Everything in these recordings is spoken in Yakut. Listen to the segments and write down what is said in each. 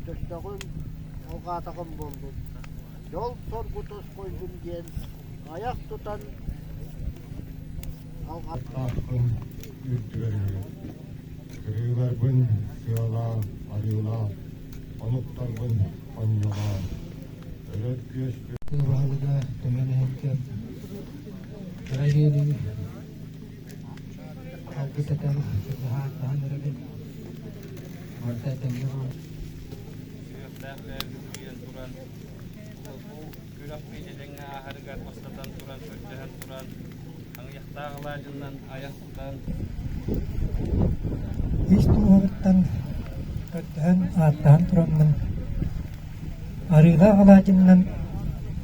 Көрдөстөҕүм, алҕаатаҕым буоллун. Дьол-соргу тосхойдун диэн айах тутан Аахпын үрдүгэр үһү. Кырыыларбын сыалаа, арыылаа, онуктарбын онньолоо. Өрөр күөспүт Баһылыга тойон эһэккэм кыра иһиэни алгыс этэн сыһааттаһан эрэбин. Барыта этэҥҥэ буол. Сүһүөхтээх бэйэбит утуйан туран, бу күрэх этэҥҥэ ааһарыгар бастатан туран, көрдөһөн туран, аҥыйахтаах алаадьыннан айах тутан Ис дууһабыттан көрдөһөн, ааттаһан тураммын, арыылаах алаадьыннан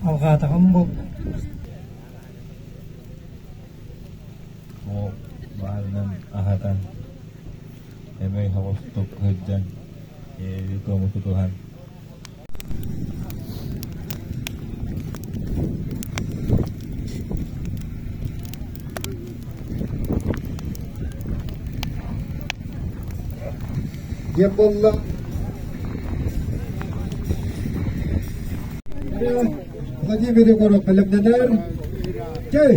алҕаатаҕым буоллун. Бу баарынан аһатан, эмэй соҕустук сылдьан, туому тутуһан Диэн буолла. Владимир Егоров бэлэмнэнэр. Чэй!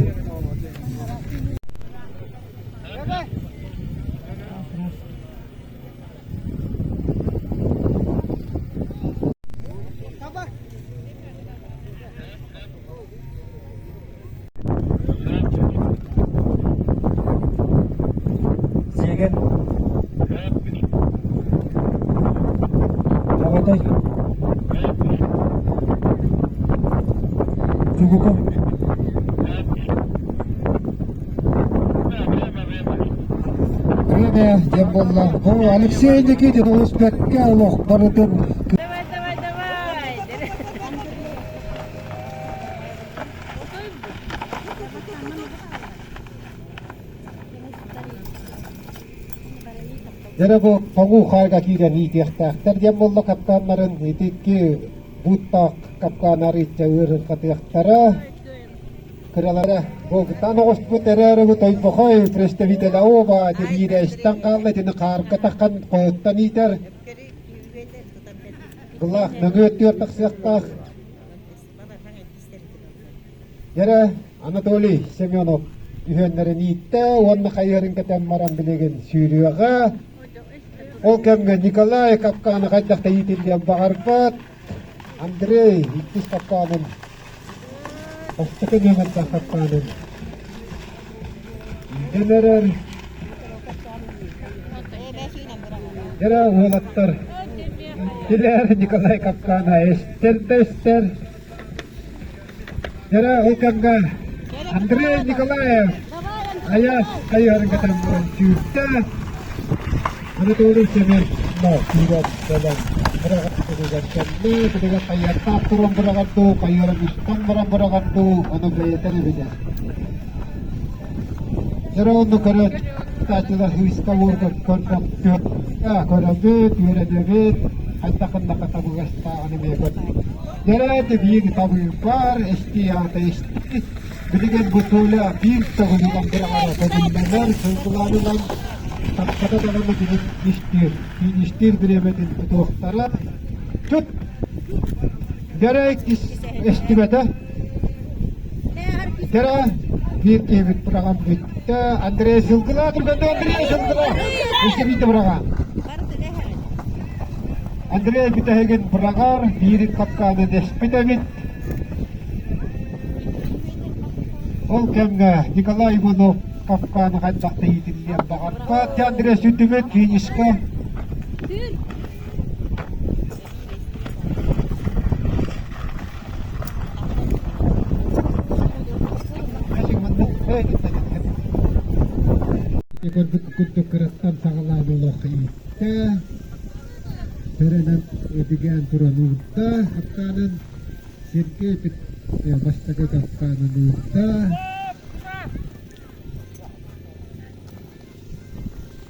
Сиэгэн Тоҕотой Чугуку Кыра диэн буолла. Бу Алексей Никитин олус бэккэ олох барытын Давай, давай, давай! Дьэ бу тоҥуу хаайга киирэн иитиэхтээхтэр диэн буолла капкааннарын ити икки бууттаах капкаан арыычча ыарырҕатыахтара. Кыралара Богдан оҕуспут эрээри бу Тойбохой представителя оба биирэ истэн хаалла итини хаарга таххан хоһуттан иитэр. Былаах нөҥүө өттүгэр тахсыахтаах. Дьэрэ Анатолий Семенов үһүөннэрин ииттэ уонна хайыһарын кэтэн баран билигин сүүрүөҕэ. Ол кэмҥэ Николай капкааны хайдах да иитиллиэн баҕарбат. Андрей иккис капкаанын бастакы нүөмэрдээх капкаанын иитэн эрэр. Дьэрэ уолаттар Тилээр Николай Капкана эстэр да эстэр. Дьэрэ ол кэмҥэ Андрей Николаев айаас хайыһарын кэтэн баран сүүртэ. Анатолий Семенов киирэн кэлэн быраҕаттыгар кэлли, тилигэр хайыһардаах туран быраҕар дуу, хайыһарын устан баран быраҕар дуу, ону бэйэтэ эрэ билэр. Дьэрэ онну көрөн Кстати, выставка көрбөккө көрөбүт, үөрэнэбит, хайдах гыннахха табыгастааҕын эмиэ көрдүк. Дьэрээти биир табыырбар, эстии аата эстии. Билигин бу Толя биир төгүлүгэн быраҕара көбүллэнэр, сылгылаанынан тахсата даҕаны билин истиир, фиништиир бириэмэтин тутуохтара. Тут Дьэрэ эстибэтэ. Дьэрэ биир киһибит быраҕан бүттэ. Андрей сылгылаа түргэнде Андрей сылгылаа. Өссө биирдэ быраҕа. Андрей бүтэһигин быраҕар, биирин капкааны дэспит эбит. Ол кэмҥэ Николай Иванов капкааны хайдах да иитиллиэн баҕарбат. Андрей сүрдүбүт финишка. Көрбүт курдук кыраттан саҕалаан олох ииттэ, сэрэнэн эдигээн туран уурда, капкаанын Сергей бастакы капкаанын уурда.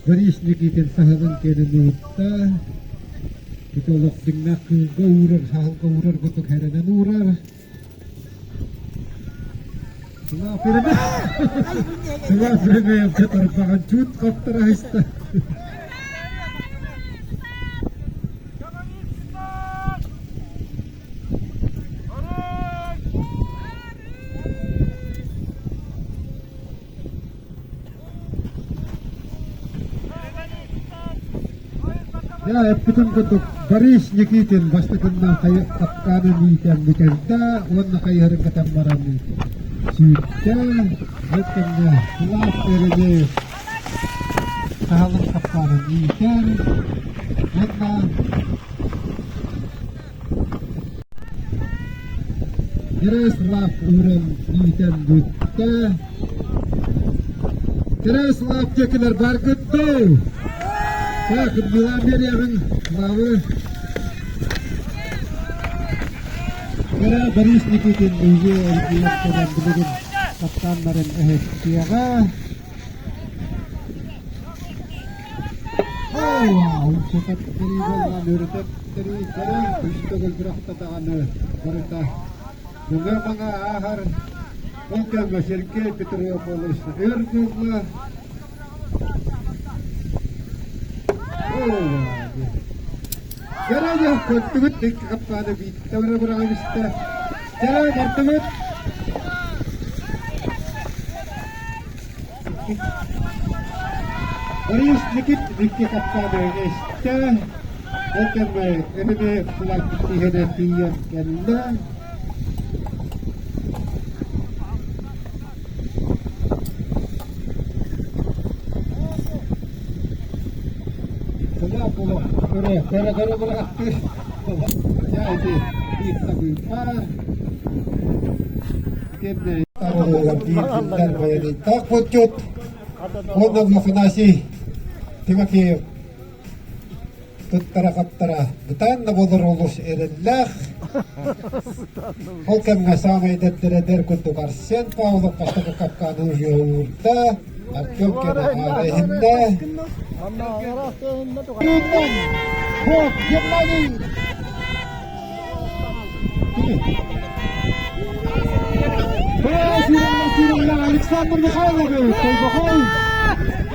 Борис Никитин саһылын кэлин уурда, ити олох дьиҥнээх кыылга уурар, саһылга уурар курдук хэрэнэн уурар. Сылаас үрүмэйэмчэ тарбаҕын чуут хаптара иста. Дьэ, эппитим курдук, Борис Никитин бастакыннан хапкаанын иитэн бүтэрдэ уонна хайыһарын кэтэн баран сүүрдэ. Ол кэннэ Кылаах Эрили саһылын хапкаанын иитэн уонна Ярослав ууран иитэн бүттэ. Ярослав диэкилэр баргыт дуу? Так, Милан бериэҕиҥ, Славы. Кыра Борис Никитин биһиги эргийэн кэлэн билигин капитаннарын эһэттиэҕэ. Мөҥө-маҥа ааһар ол кэмҥэ Сергей Петров олус өр буолла. Дьэ, көрдүгүт икки хаппааны биирдэ быраҕан истэ. Дьэ, бардыбыт. Борис Никит икки хаппааны истэ. Ол кэмҥэ ММФ флаг тиһэнэ тиийэн кэллэ. Көрө-көрө бырахтыр. Дьэ, ити биир табыыппар. Так вот тут Коннов Афанасий Тимофеев туттара-хаптара бытаанна буолар олус эрэллээх. Ол кэмҥэ саамай эдэрдэрэ эдэр курдук Арсен Павлов бастакы капкааны уурда, Артем Кенахара иһиннэ. Вот, Геннадий Александр Михайлович, Тойбохой,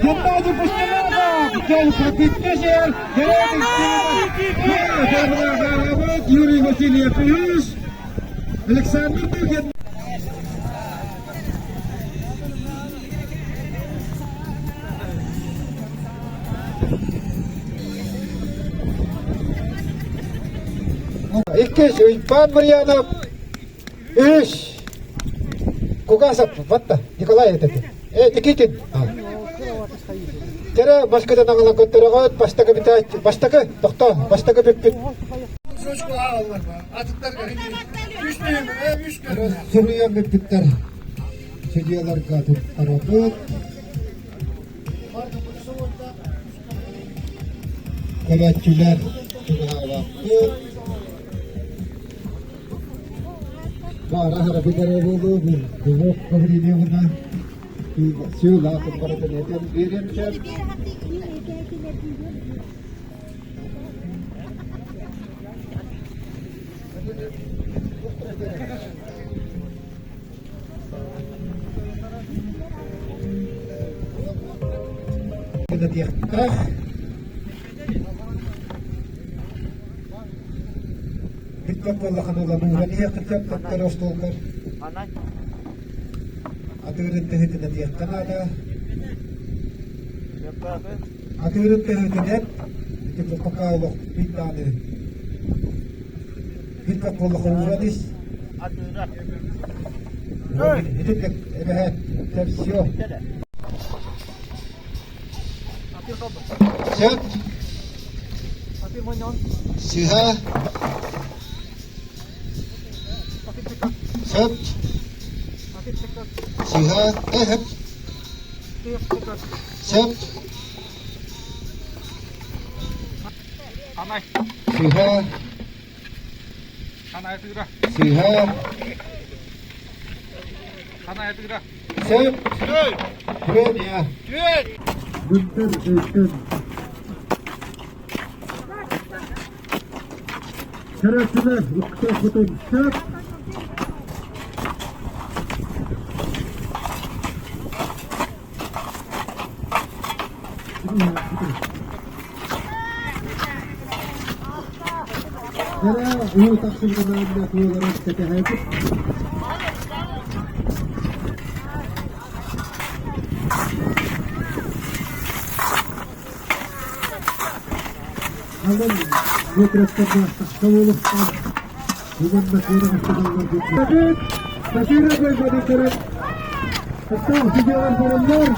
Геннадий Пустынаков, Дьол Юрий Васильев үс, Александр Дугин. Иккис Уйбаан Марьянов, үһүс Кугасов, батта, Николай это. Никитин. Кэрэ башкытын аҕалан көттөрөҕөт, бастакы бүтээч, бастакы, тохто, бастакы бүппүт. Суруйан бүппүттэр. Судьуйаларга туттарабыт. Көрөөччүлэр чугаһаабаппыт. Баара харабыгара буолуо, Любовь Гаврильевна сыылаатын барытын этэн биэриэм сөп. Диэхтээх. Бүппэт буоллахына ылан иһиэххин сөп төттөрү остуолгар. Атыырын тыһытын этиэххэ наада. Атыырын тыһытын эт. Ити пока олох бит даҕаны бүппэт буоллаха ууран ис. Итинник эбэһээт все. Сөп. Сыһа. Сөп. Сыһа. Эһэп. Сөп. Сыһа. Сыһа. Сөп. Түөн я. Бүттүн, бүттүн. Көрөөччүлэр, укта сөп. Кыра уу тахсыбытынан туоларын кэтэһэбит. Анан Дмитриевтардаах тахса буолуохтаах. Бүгүн Насиров астыналлар Насиров бойбоду көрөн Оттон судьялар бараллар.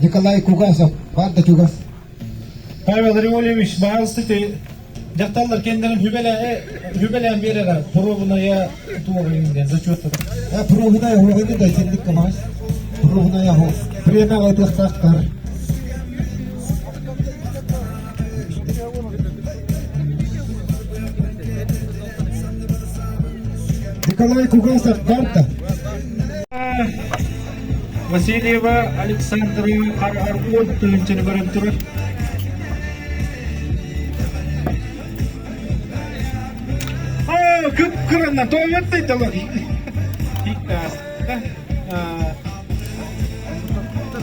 Николай Кугасов, бар да чугас. Павел Ривольевич, баһаалыста дьахталлар кэннэрин хүбэлээн биэрэрэ пробуная туоҕайын зачеттата. Пробуная хуоҕайын да итинник кымаас. Пробуная ху. Время айтыахтаахтар. Николай Кугасов карта. Васильева Александра Аргун тыһыынчаны баран турар. Кып кыранна тоойоттой талар.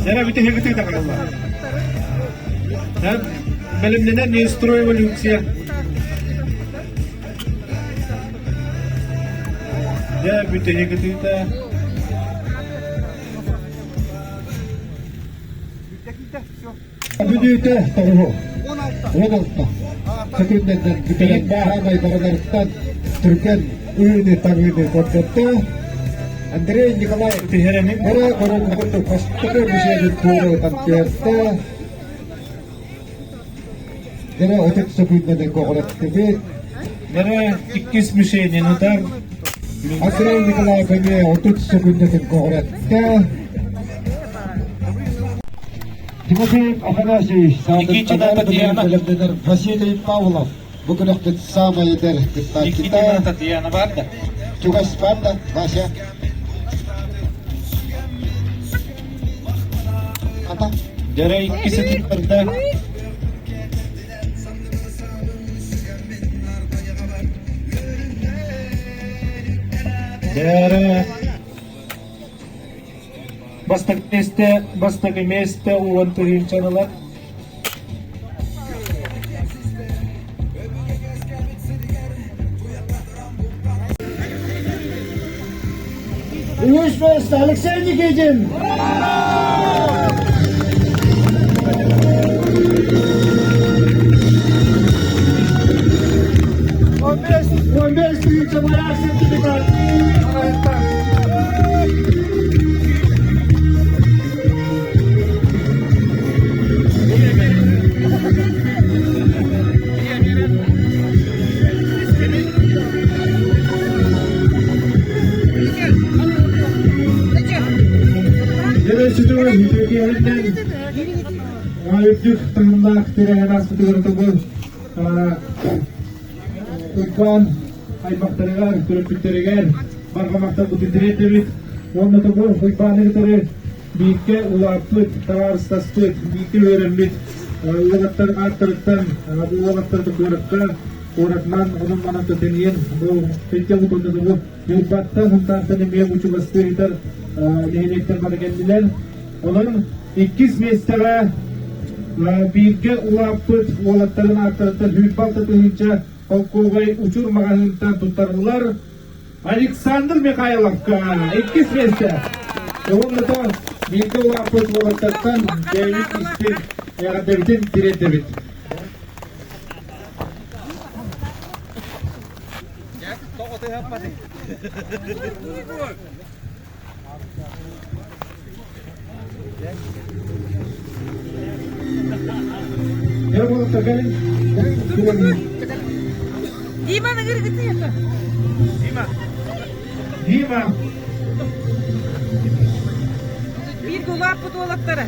Яра бүтэ хегытыы таҕалла. Бэлэмнэнэн не эволюция. Дьэ бүтэһик ытыыта. Бүдүүтэ тоҕуһу. 16. Сөкүндэннэн бүтэрэн бааһамай барыларыттан түргэн үүнү таҥыыны көрдөрдө. Андрей Николаев Түһэрэнин Бара көрүҥ бастакы мишенин туора ытан түһэрдэ. Дэрэ ытык сөкүндэнэн көҕүрэттибит. Дэрэ иккис мишенин ытар. Андрей Николаев эмиэ 30 сөкүндэтин көҕүрэттэ. Тимофей Афанасьевич Никитина Татьяна. Василий Павлов бу күнөхпүт саамай эдэр кыттааччыта. Никитина Татьяна бар да? Чугас бар да, Вася? Ата? Дэрэ иккис ытыктарда. Дэрэ Бастакы миэстэ, бастакы миэстэ уон тыһыынчаны ылар. Үһүс миэстэ Алексей Никитин! Он бес тысяча моряк сертификат. Үрдүк таһымнаах тэрээһин ааспытыгар тобу Уйбаан аймахтарыгар, төрөппүттэригэр барҕа махталбытын тириэрдэбит. Уонна тобу Уйбааны кытары бииргэ улааппыт, табаарыстаспыт, бииргэ үөрэммит уолаттар ааттарыттан бу уолаттар куоракка куоратынан онон-манан тэнийэн бу сылдьабыт уонна бу Ньурбаттан, Сунтаартан эмиэ учугастыы ыытар нэһилиэктэр бары кэллилэр. Онон иккис миэстэҕэ бииргэ улааппыт уолаттарын ааттарыттан 106 тыһыынча холкуобай учур маҕаһыынтан туттарыллар. Александр Михайловка иккис миэстэ. Уонна бииргэ улааппыт уолаттартан бэйэбит истин эҕэрдэбитин тириэрдэбит. Дима, нагыргытыйата. Дима. Дима. Биир улааппыт уолаттара.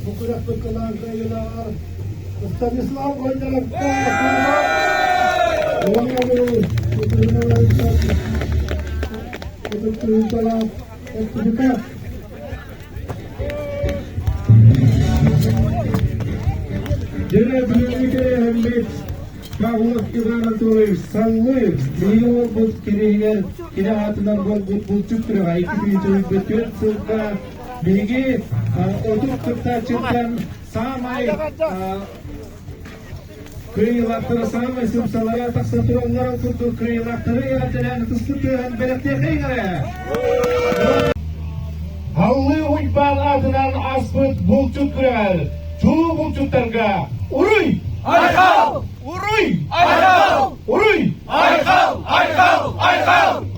Бу күрэхпит кылаан кыайыылааҕар Станислав Гончаровка. Уонна бу ытыктыыллаах сертификат. Дьэ, бүгүҥҥү тэрээһиммит Павлов Иван Анатольевич Саллыев биһиги уолбут кириһигэр кини аатынан буолбут булчут күрэҕэ 2024 сылга биһиги 30 кыттааччыттан саамай кыайыылаахтара саамай сымсалара тахсан туралларын курдук кыайыылаахтары эҕэрдэлээн ытыспыт тыаһын бэлэхтиэххэйиҥ эрэ! Аллыы Уйбаан аатынан ааспыт булчут күрэҕэр чулуу булчуттарга уруй! Айхал! Уруй! Айхал! Уруй! Айхал! Айхал! Айхал!